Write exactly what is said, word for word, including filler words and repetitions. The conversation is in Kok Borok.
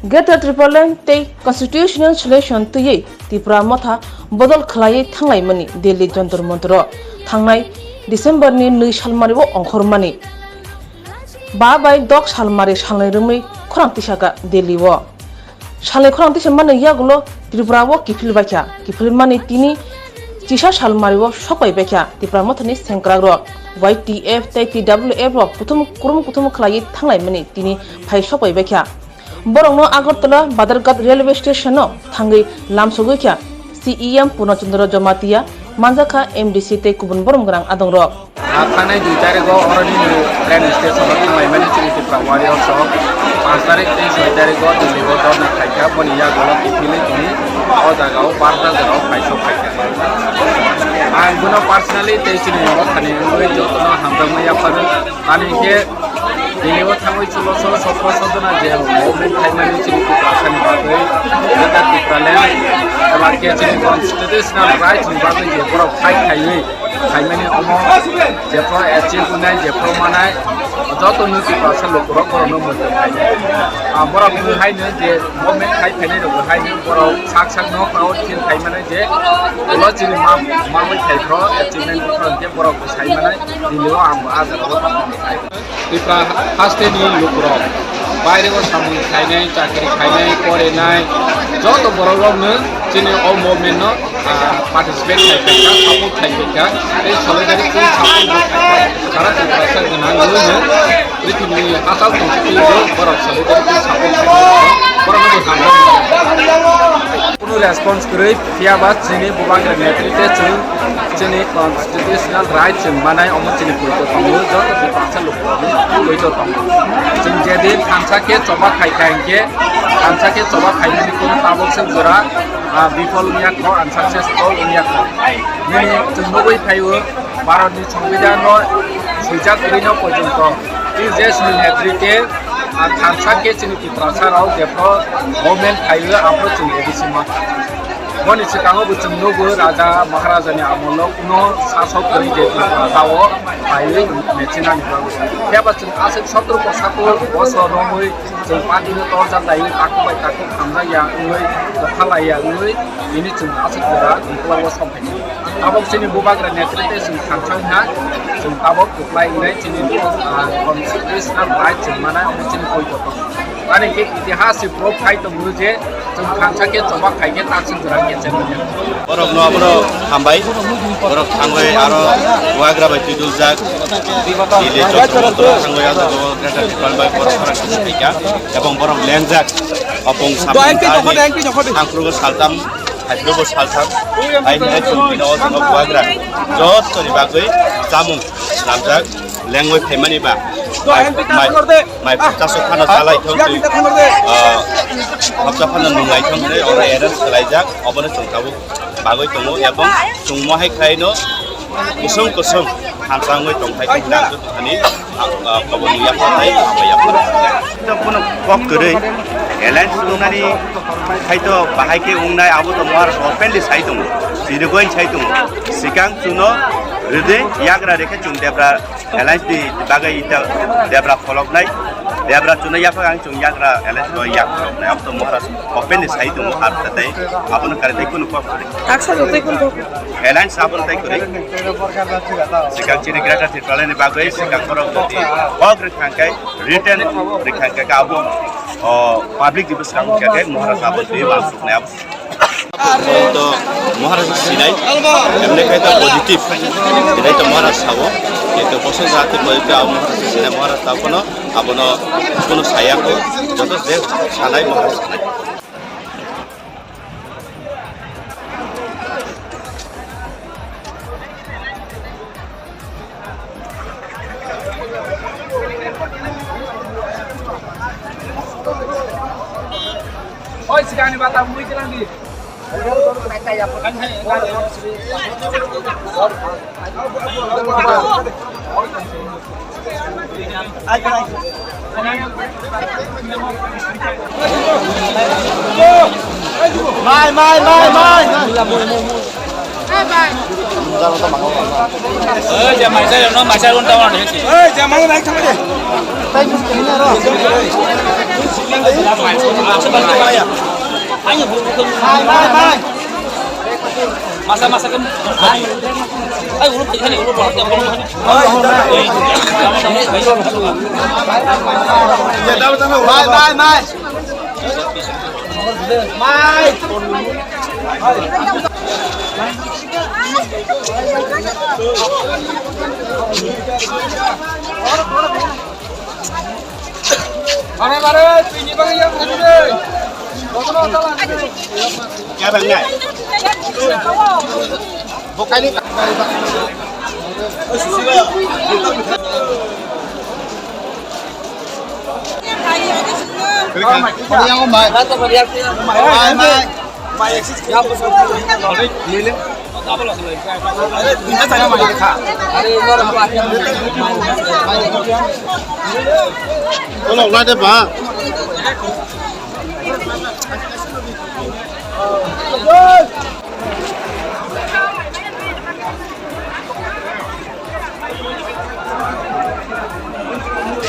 Greater Tipraland tei Constitutional Solution twiwi Tipra Motha bodol khwlaiwi thanglaimani Delhi Jantar Mantaro thangnai December ni nwi salmario ongkhormani. Ba bai dok salmari salnwi rwmwi khorang tisakha Delhi o. Salnwi khorang tisamani yagulo Tripura o kiphil baikha, kiphilmani tini chisa salmario sokpai baikha Tipra Mothani sengkrakrok, Y T F tei T W F rok kuthum kurum kuthum khwlaiwi thanglaimani tini phai sokpai baikha. Borokno Agartala Badharghat Railway Station-o thangwi lamsogwi kha C E M Purna Chandra Jamatia, manjakha M D C tei kubun borom gwnang adongrok. A thangnai dui tarikgo oroni train station-o thanglaimani chini Tipra Warriors rok panch tarik tei soi tarikgo Delhi-o dhorna khaikha, boni yagulo kiphilwi tini o jagao Barda jorao phaisok phaikha. Ang bono personally tei chini Mothani wngwi jotono hamjakma yapharo. Tamni hwnkhe Delhi-o thangwi chulo solo sotro sodona je movement khaimani chini Tiprasani bagwi, Greater Tipraland, eba khe chini constitutional rights ni bagwi je borok fight khaiwi khaimani omo jephru achieve wngnai, jephru manai, joto no Tiprasa lukurok borokno muitu khainai. Ah, borok wng haino je movement khai phainai rok wng haino borok sak sak no proud feel khaimani je ulo chini ma-, mamui khai phro achievement phro hwnkhe borok bo sai manai, Delhi-o ang bo ah jagao tongmani sai. Tipra hasteni lukurok baireo samung khainai, chakri khainai, porinai, joto borokrokno chini o movement-no, ah, participate khai phaikha, support khai phaikha, tei solidarity support bo khai phaikha. Sara Tiprasa gwnang wngwi no prithibini hachal tongthokwi borok solidarity support khai phaikha, borokno bo hamjakma. Kunu response kwrwi, phiyaba chini bubagra netrite chwng chini constitutional right chwng manai, omo chini poito tongo, joto Tiprasa lukurokni poito tongo. Chwng jedin thansa khe choba khai kha hinkhe, thansa khe choba khaimani kunu tabuk se jora, ah, bifol wngya kho, unsuccessful wngya kho. Nini chwng nugwi phaio, Bharatni Songbidanno swijak kwrwino porjonto T J S ni netrite, ah, thansa khe chini Tiprasa rok jephru movement khaio, aphru chwng A D C ma. Boni swkango bo chwng nugo, Raja Maharajani amolo kuno sasok kwrwi je Tiprasa o phaiwi mechinani bagwi. Phiya ba chwng aswk sotro ko sato bosor romwi chwng party no torjak laiwi, takhuk bai takhuk hamjak ya wngwi, kwtha lai ya wngwi, bini chwng aswk jora Tiprasa o song phaikha. Tabok chini bubagra netrite chwng thansa wngkha, chwng tabok kwplai wngnai chini, ah, constitutional right chwng manai, omo chini poito tongo. Ani khe itihas se proof khai tongo je chwng thansa khe choba khai khe takswk jora khe chengmani. Borokno abono hambai, borok thangwi aro bubagra bai twiduljak, Delhi chwng thangwi aro Greater Tipraland bai borok khorang kisa khaikha, ebong borok lengjak, opong samung thangkrugo saltam. Haiphuru bo saltham, hai hwnwi chwng bini o jaga bubagra jotoni bagwi chamung swnamjak, lengwi phaimani ba mai, mai, mai phutsa sok phano chalai thong twi, ah, hapsa phano nunglai thong twi, oro arrange khlaijak, obono chwng tabuk bagwi tongo, ebong chwng mohai khlaino kusung kusung hamsa wngwi tongthai khe hinang ani, ah, ah, kobo nung yapharnai, abo yapharnai. Bono kok kwrwi alliance wngnani hai to bahai khe wngnai, abo to Maharaj openly sai tongo, sirigwin sai tongo. Sikang chuno rwdi yagra rekhe chwng debra alliance ni bagwi ita debra kholoknai, debra chuno yaphak ang chwng yagra alliance no yak kholoknai, abo to Maharaj openly sai tongo, ar tatai abono kare tei kunu kok kwrwi. Taksa jotoi kunu kok. Alliance abono tei kwrwi. Sikang chini Greater Tipraland ni bagwi sikang borok jodi kok rwkha khe, written rwkha khe abo, o, public ni bwskango khe Maharaj abo twi wansuknai abo. To Maharaj sinai, emne khai to positive, sinai to Maharaj sabo, kintu bosong jati positive abo Maharaj sinai, Maharaj ta kono abono kono saya ko, joto je sanai Maharaj sanai. Oi, sikangni bata mui kilang di. Mai, mai, mai, mai. Oi, jamaisa, no, maisa, ron, tawar, ni. Oi, jamaisa, naik, tawar, ni. Masa masa kan. Ay, ulo pagani, ulo pagani. Mai, mai, mai. Mai. Mare, mare, twi ni bagwi yang thani de. Bokono tala ni de. Kya bang nai? Bokani. Yang mai. Mai, mai. Tolok lai de ba.